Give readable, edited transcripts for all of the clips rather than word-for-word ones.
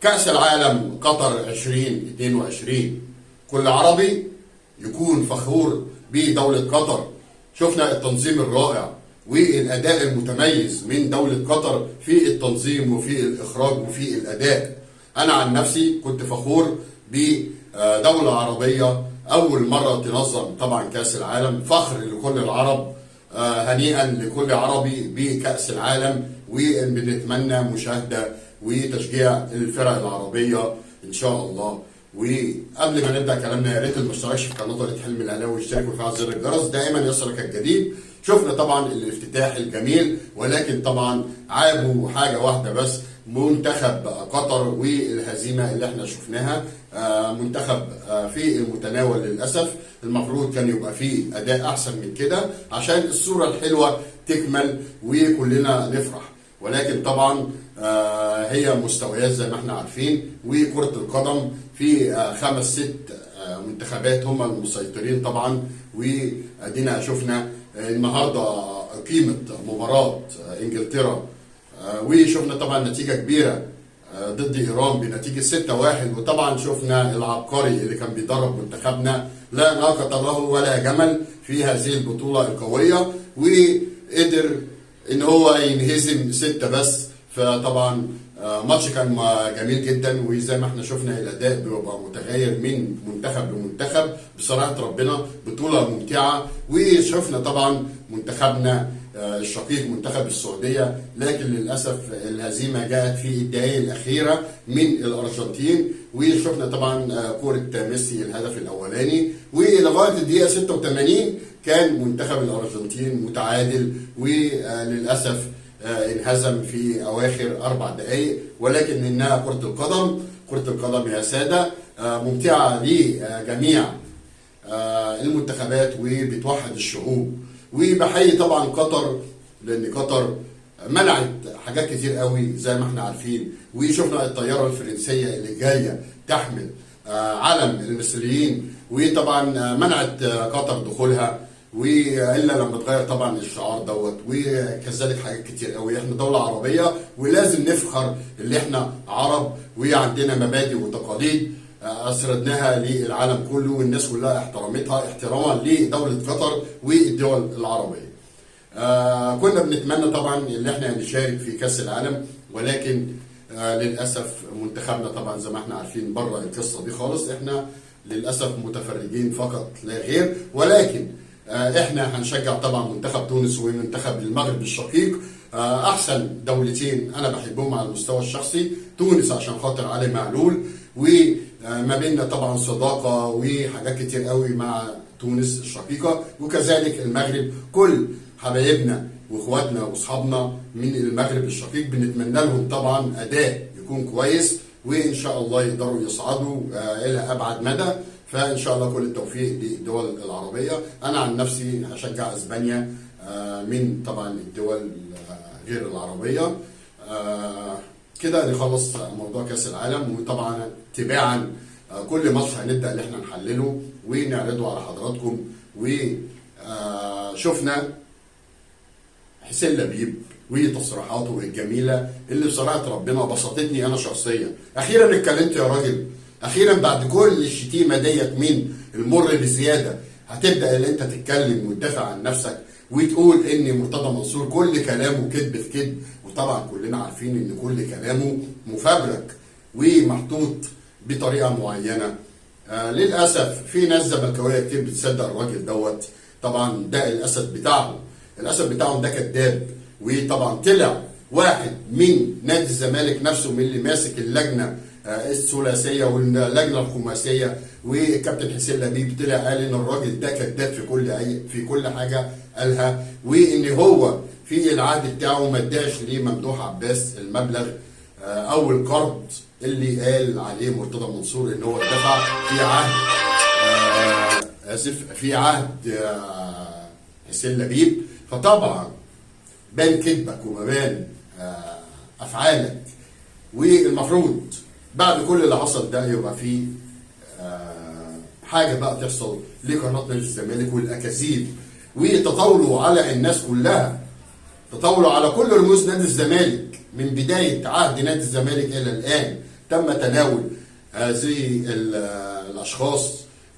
كأس العالم قطر 2022. كل عربي يكون فخور بدولة قطر. شفنا التنظيم الرائع والأداء المتميز من دولة قطر في التنظيم وفي الإخراج وفي الأداء. أنا عن نفسي كنت فخور بدولة عربية أول مرة تنظم طبعا كأس العالم، فخر لكل العرب، هنيئا لكل عربي بكأس العالم، وبنتمنى مشاهدة وتشجيع الفرق العربية إن شاء الله. وقبل ما نبدأ كلامنا يا ريت اللي ما اشتركش في قناة وليد حلمي الأهلاوي يشترك ويفعل زر الجرس دائما يصلك الجديد. شفنا طبعا الافتتاح الجميل، ولكن طبعا عابوا حاجة واحدة بس، منتخب قطر والهزيمة اللي احنا شفناها. منتخب في المتناول للأسف، المفروض كان يبقى فيه أداء أحسن من كده عشان الصورة الحلوة تكمل وكلنا نفرح، ولكن طبعا هي مستويات زي ما احنا عارفين، وكرة القدم في 5 6 منتخبات هم المسيطرين طبعا. وادينا شفنا النهارده قيمة مباراة انجلترا، وشفنا طبعا نتيجة كبيرة ضد ايران بنتيجة 6-1. وطبعا شفنا العبقري اللي كان بيدرب منتخبنا لا ناقة له ولا جمل في هذه البطولة القوية، وقدر ان هو ينهزم 6 بس. فطبعا ماتش كان جميل جدا، وزي ما احنا شفنا الاداء بيبقى متغير من منتخب لمنتخب. بصراحة ربنا بطوله ممتعة، وشفنا طبعا منتخبنا الشقيق منتخب السعودية، لكن للاسف الهزيمة جاءت في الدقائق الاخيرة من الارجنتين. وشفنا طبعا كره ميسي الهدف الاولاني، ولغاية الدقيقة 86 كان منتخب الارجنتين متعادل، وللاسف انهزم في اواخر 4 دقائق. ولكن انها كرة القدم، كرة القدم يا سادة ممتعة لجميع المنتخبات وبتوحد الشعوب. وبحيي طبعا قطر، لان قطر منعت حاجات كتير قوي زي ما احنا عارفين. وشفنا الطيارة الفرنسية اللي جاية تحمل علم المصريين، وطبعا منعت قطر دخولها، والا لما تغير طبعا الشعار دوت، وكذلك حاجات كتير قوي. احنا دولة عربية ولازم نفخر اللي احنا عرب، وعندنا مبادئ وتقاليد اسردناها للعالم كله، والناس كلها احترمتها احتراما لدولة قطر والدول العربية. كنا بنتمنى طبعا ان احنا نشارك في كاس العالم، ولكن للاسف منتخبنا طبعا زي ما احنا عارفين بره القصة دي خالص، احنا للاسف متفرجين فقط لا غير. ولكن احنا هنشجع طبعا منتخب تونس ومنتخب المغرب الشقيق، احسن دولتين انا بحبهم على المستوى الشخصي. تونس عشان خاطر علي معلول، وما بيننا طبعا صداقه وحاجات كتير قوي مع تونس الشقيقة، وكذلك المغرب. كل حبايبنا واخواتنا واصحابنا من المغرب الشقيق بنتمنى لهم طبعا اداء يكون كويس، وان شاء الله يقدروا يصعدوا الى ابعد مدى. فان شاء الله كل التوفيق للدول العربية. انا عن نفسي هشجع اسبانيا من طبعا الدول غير العربية. كده نخلص موضوع كاس العالم، وطبعا تباعا كل ماتش هنبدا ان احنا نحلله ونعرضه على حضراتكم. وشفنا حسين لبيب وتصريحاته الجميلة اللي بصراحة ربنا بسطتني انا شخصيا. اخيرا اتكلمت يا راجل، اخيرا بعد كل الشتيمة ديت من المر بزيادة هتبدا اللي انت تتكلم وتدافع عن نفسك وتقول ان مرتضى منصور كل كلامه كذب في كذب. وطبعا كلنا عارفين ان كل كلامه مفبرك ومحطوط بطريقة معينة. للاسف في ناس زملكاويه كتير بتصدق الراجل دوت، طبعا ده الاسد بتاعهم، الاسد بتاعهم ده كذاب. وطبعا طلع واحد من نادي الزمالك نفسه، من اللي ماسك اللجنة الثلاثية واللجنة الخماسيه، وكابتن حسين لبيب طلع قال ان الراجل ده كذاب في كل حاجة قالها، وان هو في العهد بتاعه ما اداش لممدوح عباس المبلغ او القرض اللي قال عليه مرتضى منصور ان هو اتدفع في عهد اسف في عهد حسين لبيب. فطبعا بان كذبك وبان افعالك، والمفروض بعد كل اللي حصل ده يبقى فيه حاجة بقى تحصل لقناه نادي الزمالك والاكاذيب، وتطاولوا على الناس كلها، تطاولوا على كل رموز نادي الزمالك من بداية عهد نادي الزمالك الى الان. تم تناول هذه الاشخاص،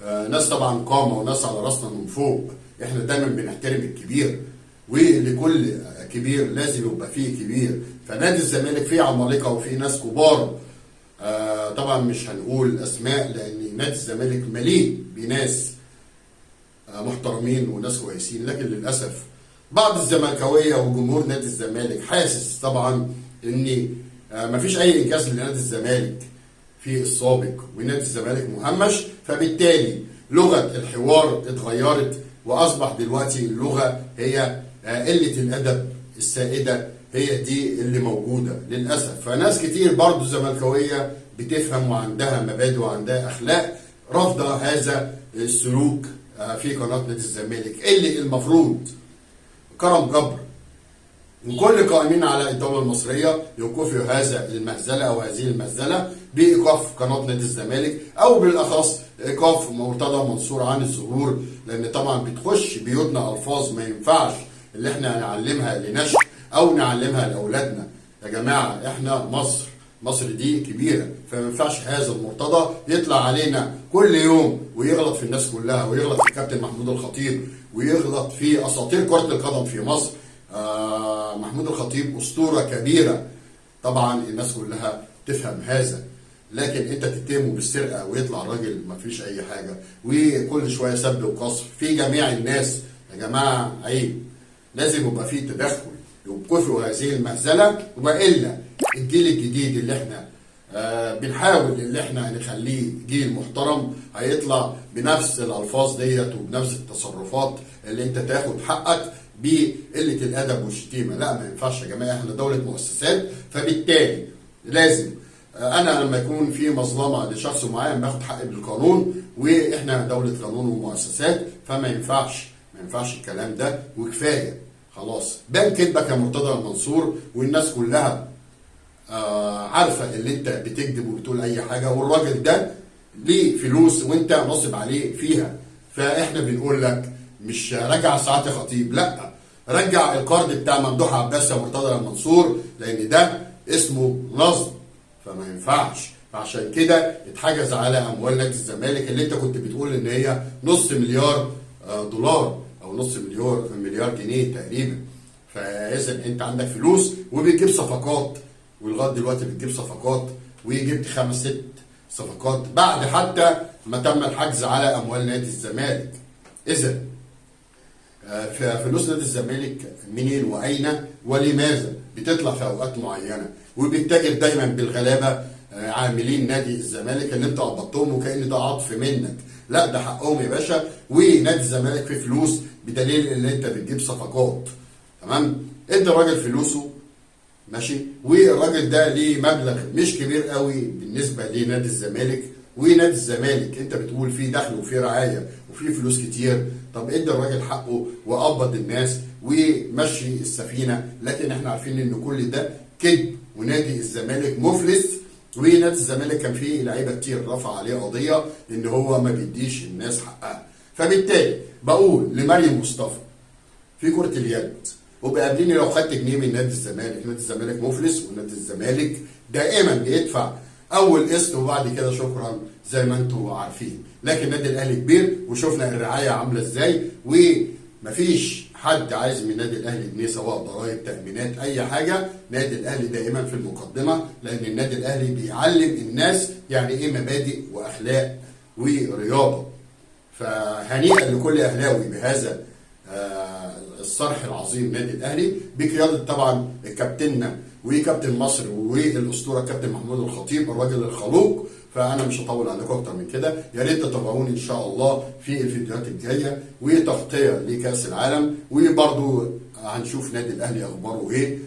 ناس طبعا قامه وناس على راسنا من فوق. احنا دايما بنحترم الكبير، ولكل كبير لازم يبقى فيه كبير. فنادي الزمالك فيه عمالقة وفيه ناس كبار، طبعا مش هنقول اسماء لان نادي الزمالك مليء بناس محترمين وناس كويسين، لكن للاسف بعض الزملكاويه وجمهور نادي الزمالك حاسس طبعا ان مفيش اي انجاز لنادي الزمالك في السابق، ونادي الزمالك مهمش، فبالتالي لغة الحوار اتغيرت، واصبح دلوقتي اللغة هي قلة الادب السائدة، هي دي اللي موجودة للاسف. فناس كتير برضو زملكاويه بتفهم وعندها مبادئ وعندها اخلاق، رافضه هذا السلوك في قناة نادي الزمالك اللي المفروض كرم جبر وكل القائمين على الدولة المصرية يوقفوا هذا المهزلة او هذه المهزلة بايقاف قناة نادي الزمالك، او بالاخص ايقاف مرتضى منصور عن الظهور، لان طبعا بتخش بيوتنا الفاظ ما ينفعش اللي احنا نعلمها لنشء او نعلمها لاولادنا. يا جماعة احنا مصر، مصر دي كبيرة، فما ينفعش هذا المرتضى يطلع علينا كل يوم ويغلط في الناس كلها، ويغلط في الكابتن محمود الخطيب، ويغلط في اساطير كره القدم في مصر. محمود الخطيب اسطورة كبيرة، طبعا الناس كلها تفهم هذا، لكن انت تتهمه بالسرقة ويطلع راجل ما فيش اي حاجة، وكل شوية سب وقصف في جميع الناس. يا جماعة عيب، لازم يبقى فيه تدخل، يوقفوا هذه المهزلة، والا الجيل الجديد اللي احنا بنحاول اللي احنا نخليه جيل محترم هيطلع بنفس الالفاظ ديت وبنفس التصرفات اللي انت تاخد حقك بقلة الادب والشتيمه. لا ما ينفعش يا جماعة، احنا دولة مؤسسات، فبالتالي لازم انا لما يكون في مظلمة لشخص معين باخد حقي بالقانون، واحنا دولة قانون ومؤسسات، فما ينفعش، ما ينفعش الكلام ده، وكفاية خلاص. بان كدبك يا مرتضى المنصور، والناس كلها عارفه اللي انت بتكذب وبتقول اي حاجة، والراجل ده ليه فلوس وانت نصب عليه فيها. فاحنا بنقول لك مش رجع ساعات يا خطيب، لا، رجع القرض بتاع ممدوح عباس يا مرتضى المنصور، لان ده اسمه نصب، فما ينفعش. فعشان كده اتحجز على اموال نادي الزمالك اللي انت كنت بتقول ان هي نص مليار دولار او نص مليار جنيه تقريبا. فاذا انت عندك فلوس وبتجيب صفقات، ولغاية دلوقتي بتجيب صفقات، وجبت 5 6 صفقات بعد حتى ما تم الحجز على اموال نادي الزمالك. اذا فلوس نادي الزمالك منين واين ولماذا بتطلع في اوقات معينة، وبيتاجر دايما بالغلابه عاملين نادي الزمالك اللي انت قبضتهم وكأن ده عطف منك. لا ده حقهم يا باشا، ونادي الزمالك فيه فلوس بدليل ان انت بتجيب صفقات. تمام، ادي الراجل فلوسه ماشي، والراجل ده ليه مبلغ مش كبير قوي بالنسبة لنادي الزمالك، ونادي الزمالك انت بتقول فيه دخل وفيه رعاية وفيه فلوس كتير. طب ادي الراجل حقه وقبض الناس ومشي السفينة. لكن احنا عارفين ان كل ده كذب، ونادي الزمالك مفلس، ونادي الزمالك كان فيه لعيبة كتير رفع عليه قضية ان هو ما بيديش الناس حقها. فبالتالي بقول لمريم مصطفى في كره اليد، وبقابليني لو خدت جنيه من نادي الزمالك، نادي الزمالك مفلس، ونادي الزمالك دائما بيدفع اول قسط وبعد كده شكرا زي ما انتم عارفين. لكن النادي الاهلي كبير، وشفنا الرعاية عامله ازاي، ومفيش حد عايز من النادي الاهلي جنيه، سواء ضرائب، تامينات، اي حاجة. نادي الاهلي دائما في المقدمة، لان النادي الاهلي بيعلم الناس يعني ايه مبادئ واخلاق ورياضة. فهنيئا لكل اهلاوي بهذا الصرح العظيم نادي الاهلي، بقيادة طبعا كابتننا وكابتن مصر والاسطوره كابتن محمود الخطيب الراجل الخلوق. فانا مش هطول عليكم اكتر من كده، يا ريت تتابعوني ان شاء الله في الفيديوهات الجاية وتغطيه لكاس العالم، وبرده هنشوف نادي الاهلي اخباره ايه.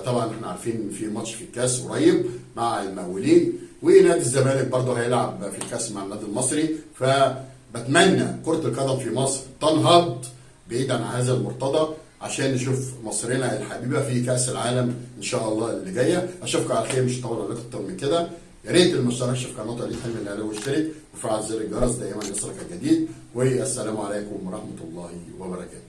طبعا احنا عارفين في ماتش في الكاس قريب مع المقاولين، ونادي الزمالك برده هيلعب في الكاس مع النادي المصري. فبتمنى كره القدم في مصر تنهض بعيد عن هذا المرتضى، عشان نشوف مصرنا الحبيبة في كاس العالم ان شاء الله اللي جاية. اشوفكم على خير، مش هطول عليكم اكتر من كده. يا ريت اللي ما اشتركش في قناة وليد حلمي الاهلاوي يشترك وفعل زر الجرس دايما يصلك الجديد. والسلام عليكم ورحمة الله وبركاته.